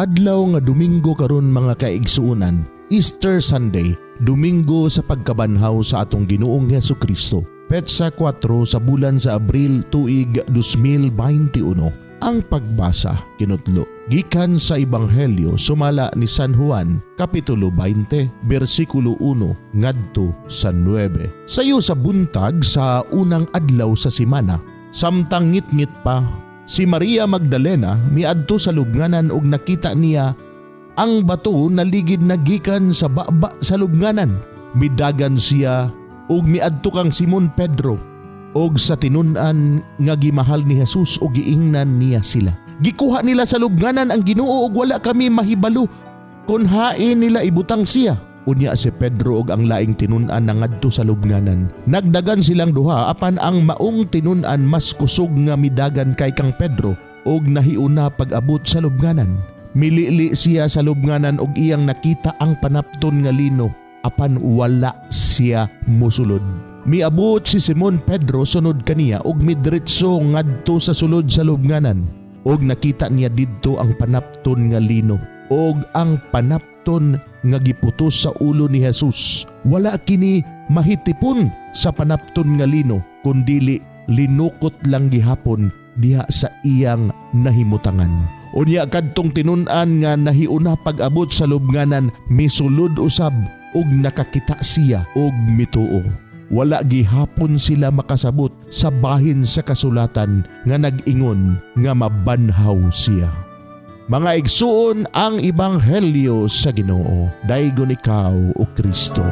Adlaw nga Domingo karon, mga kaigsuonan, Easter Sunday, Domingo sa pagkabanhaw sa atong Ginoong Hesus Kristo. Petsa 4 sa bulan sa Abril, tuig 2021. Ang pagbasa kinutlo gikan sa Ebanghelyo sumala ni San Juan, kapitulo 20, bersikulo 1 ngadto sa 9. Sayo sa buntag sa unang adlaw sa semana, samtang ngitngit pa, si Maria Magdalena miadto sa lubnganan ug nakita niya ang bato naligid na gikan sa baba sa lubnganan. Midagan siya ug miadto kang Simon Pedro og sa tinun-an nga gimahal ni Jesus ug giingnan niya sila. "Gikuha nila sa lubnganan ang Ginoo ug wala kami mahibalo kon hain nila ibutang siya." Unya si Pedro ug ang laing tinun-an nangadto sa lubnganan. Nagdagan silang duha, apan ang maong tinun-an mas kusog nga midagan kay kang Pedro ug nahiuna pag-abot sa lubnganan. Milili siya sa lubnganan ug iyang nakita ang panapton nga lino, apan wala siya musulod. Miabot si Simon Pedro sunod kaniya ug midiretso ngadto sa sulod sa lubnganan ug nakita niya didto ang panapton nga lino ug ang panapton nga giputos sa ulo ni Jesus. Wala kini mahitipon sa panapton nga lino, kundili linukot lang gihapon diha sa iyang nahimutangan. Unya kadtong tinun-an nga nahiuna pag-abot sa lubnganan misulod usab ug nakakita siya og mituo. Wala gihapon sila makasabot sa bahin sa kasulatan nga nag-ingon nga mabanhaw siya. Mga igsuon, ang Ebanghelyo sa Ginoo. Daygon ikaw, o Kristo.